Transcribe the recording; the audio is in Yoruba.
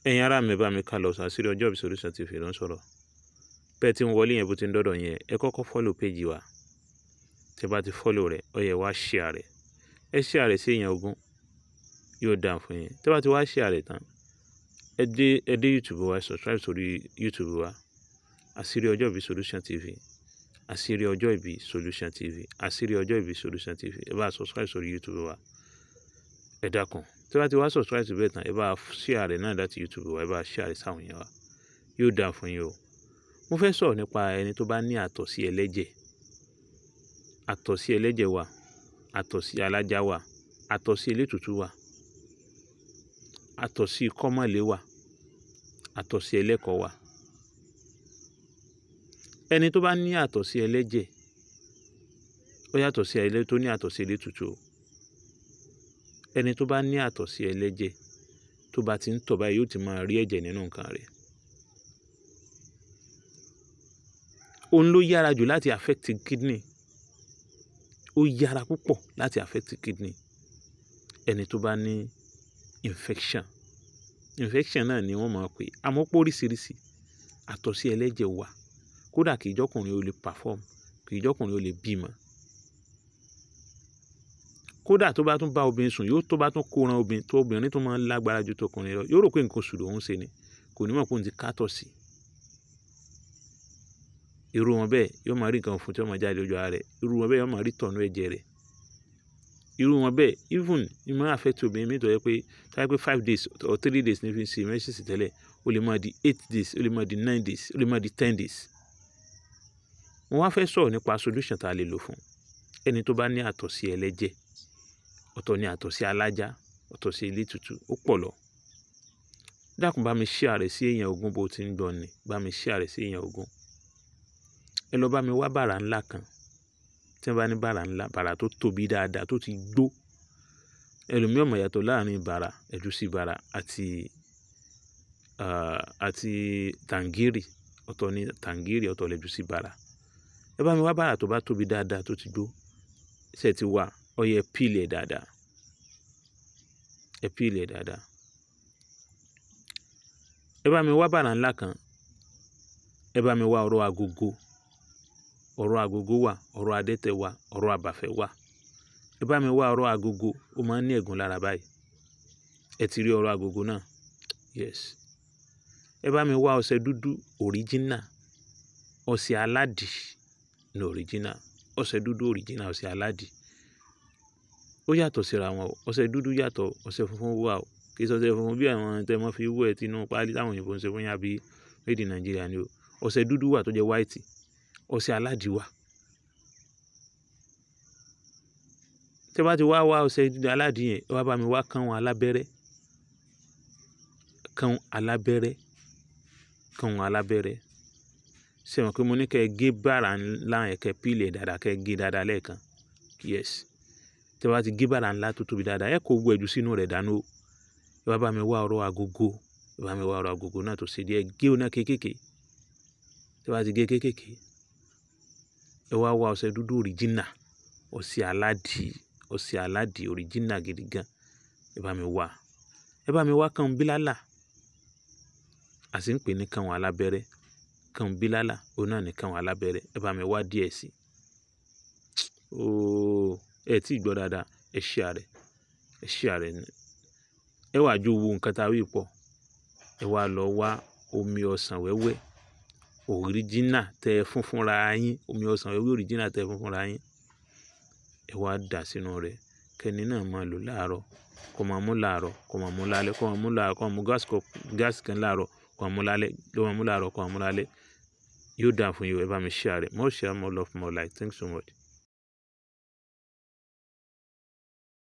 Ẹ̀yin ará mi, bá mi ká lọ. Àṣírí Ọjọ́ Ìbí Solution TV ló ń sọ̀rọ̀. Bẹ́ẹ̀ tí ń wọlé yẹn, bó ti ń dọ́dọ̀ yẹn, ẹ kọ́kọ́ follow page wa. Tẹ́ bá ti follow rẹ̀, ó yẹ wá share rẹ̀. Ẹ share rẹ̀ sí èèyàn 20, yóò dáa fún yín. Tẹ́ bá ti wá share rẹ̀ tán, ẹ dé YouTube wa, subscribe sórí YouTube wa, Àṣírí Ọjọ́ Ìbí Solution TV, Àṣírí Ọjọ́ Ìbí Solution TV, Àṣírí Ọjọ́ Ìbí Solution TV. Ẹ bá subscribe sórí YouTube wa, ẹ dákun. Tẹ́ bá ti wá subscribe síbẹ̀ tán, ẹ bá share rẹ̀ náà láti YouTube wa, ẹ bá share rẹ̀ sáwọn èèyàn wa, yóò dáa fún yín o. Mo fẹ́ sọ̀rọ̀ nípa ẹni tó bá ní àtọ̀sí ẹlẹ́jẹ̀. Àtọ̀sí ẹlẹ́jẹ̀ wà, àtọ̀sí alájá wà, àtọ̀sí elétùtù wà, àtọ̀sí kọ́mọ̀lé wà, àtọ̀sí ẹlẹ́kọ̀ọ́ wà. Ẹni tó bá ní àtọ̀sí ẹlẹ́jẹ̀, ó yàtọ̀ sí ẹni tó ní àtọ̀sí elétùtù o. Ẹni tó bá ní àtọ̀sí ẹlẹ́jẹ̀, tó bá ti ń tọ̀ báyìí, yóò ti máa rí ẹ̀jẹ̀ nínú nǹkan rẹ̀. Òun ló yára jù láti affect kidney. Ó yára púpọ̀ láti affect kidney. Ẹni tó bá ní infection, infection náà ni wọ́n máa pè, àmọ́ pé oríṣiríṣi àtọ̀sí ẹlẹ́jẹ̀ wà. Kódà kì í jọ́kùnrin ó lè perform, kì í jọ́kùnrin ó lè bímọ. Kódà tó bá tún bá obìnrin sùn, yóò tó bá tún kóran obìnrin tó, obìnrin tó máa ń lágbára ju tọkùnrin lọ, yóò rò pé nǹkan oṣù lòún ṣe ni, kò ní mọ̀ pé òun ti kátọ̀ sí. Irú wọn bẹ́ẹ̀ yóò máa rí nǹkan fún tí ó máa jáde lójú ara rẹ̀. Irú wọn bẹ́ẹ̀ yóò máa rí tọ̀nú ẹ̀jẹ̀ rẹ̀. Irú wọn bẹ́ẹ̀, even ní máa affect obìnrin mi tó yẹ pé tó yẹ pé 5 days or 3 days ní fi ń ṣe menses tẹ́lẹ̀, ó lè máa di 8 days, ó lè máa di 9 days, ó lè máa di 10 days. Mo wá fẹ́ sọ̀rọ̀ nípa solution tá a lè lò fún ẹni tó bá ní àtọ̀sí ẹlẹ́jẹ̀. Ọ̀tọ̀ ní àtọ̀sí alájá, ọ̀tọ̀ sí elétùtù, ó pọ̀ lọ. Dákun, bá mi share rẹ̀ sí èèyàn 20. Bó ti ń gbọ́ ni, bá mi share rẹ̀ sí èèyàn 20. Ẹ lọ bá mi wá bàrà ńlá kan. Tí wọ́n bá ní bàrà ńlá, bàrà tó tóbi dáadáa, tó ti gbó. Ẹlòmíì ò mọ̀ yàtọ̀ láàrin bàrà, ẹ̀gúsí bàrà àti tàǹgìrì. Ọ̀tọ̀ ní tàǹgìrì, ọ̀tọ̀ lẹ̀gúsí bàrà. Ẹ bá mi wá bàrà tó bá tóbi dáadáa, tó ti gbó. Ṣé ẹ ti wá? Ó yẹ peel ẹ̀ dáadáa. Ẹ peel ẹ̀ dáadáa. Ẹ bá mi wá bàrà ńlá kan. Ẹ bá mi wá ọ̀rọ̀ agogo. Ọ̀rọ̀ agogo wà, ọ̀rọ̀ adẹ́tẹ̀ wà, ọ̀rọ̀ àbàfẹ́ wà. Ẹ bá mi wá ọ̀rọ̀ agogo, ó máa ń ní ẹ̀gún lára báyìí. Ẹ ti rí ọ̀rọ̀ agogo náà? Yes. Ẹ bá mi wá ọṣẹ dúdú original, ọṣẹ aládì ní original, ọṣẹ dúdú original, ọṣẹ aládì. Ó yàtọ̀ síra wọn o. Ọṣẹ dúdú yàtọ̀, ọṣẹ funfun wà o. Kì í ṣe ọṣẹ funfun bí àwọn tẹ mọ́ fi wẹ̀ tínú páálí táwọn òyìnbó ń ṣe fún yín àbí made in Nigeria ni o. Ọṣẹ dúdú wà tó jẹ́ white, ọṣẹ aládì wà. Tí ẹ bá ti wá wá ọṣẹ aládì yẹn, ẹ wá bá mi wá kànún alábẹ́rẹ́, kànún alábẹ́rẹ́, kànún alábẹ́rẹ́. Ṣé ẹ mọ̀ pé mo ní kí ẹ gé bàrà ńlá yẹn, kí ẹ peel ẹ̀ dáadáa, kí ẹ gé dáadáa lẹ́ẹ̀kan? Yes. Tí ẹ bá ti gé bàrà ńlá tó tóbi dáadáa, ẹ kó gbogbo ẹ̀jú sínú rẹ̀ dànù o. Ẹ wá bá mi wá ọ̀rọ̀ agogo. Ẹ bá mi wá ọ̀rọ̀ agogo náà tó ṣe díẹ̀, gé òun náà kéékèèké. Tí ẹ bá ti gé kéékèèké, ẹ wá wá ọṣẹ dúdú original, ọṣẹ aládì, ọṣẹ aládì original gidi gan. Ẹ bá mi wá. Ẹ bá mi wá kànún bílálà. A sì ń pè ní kànún alábẹ́rẹ́. Kànún bílálà, òun náà ní kànún alábẹ́rẹ́. Ẹ bá mi wá díẹ̀ sí i. Ooo, ẹ tí ì gbọ́ dáadáa, ẹ share rẹ̀, ẹ share rẹ̀. Ẹ wá jó wo nǹkan tá a wí pọ̀. Ẹ wá lọ wá omi ọsàn wẹ́wẹ́ original tẹ fún fúnra yín, omi ọsàn wẹ́wẹ́ original tẹ fún fúnra yín. Ẹ wá dà sínú rẹ̀. Kẹ́ni náà máa lò láàárọ̀, kó máa mú láàárọ̀, kó máa mú lálẹ́, kó máa mú láàárọ̀, kó máa mú glass cup, glass kan láàárọ̀, kó máa mú lálẹ́, kó máa mú láàárọ̀, kó máa mú lálẹ́. Yóò dáa fún yín o. Ẹ bá mi share rẹ̀. More share, more love, more like. Thanks so much.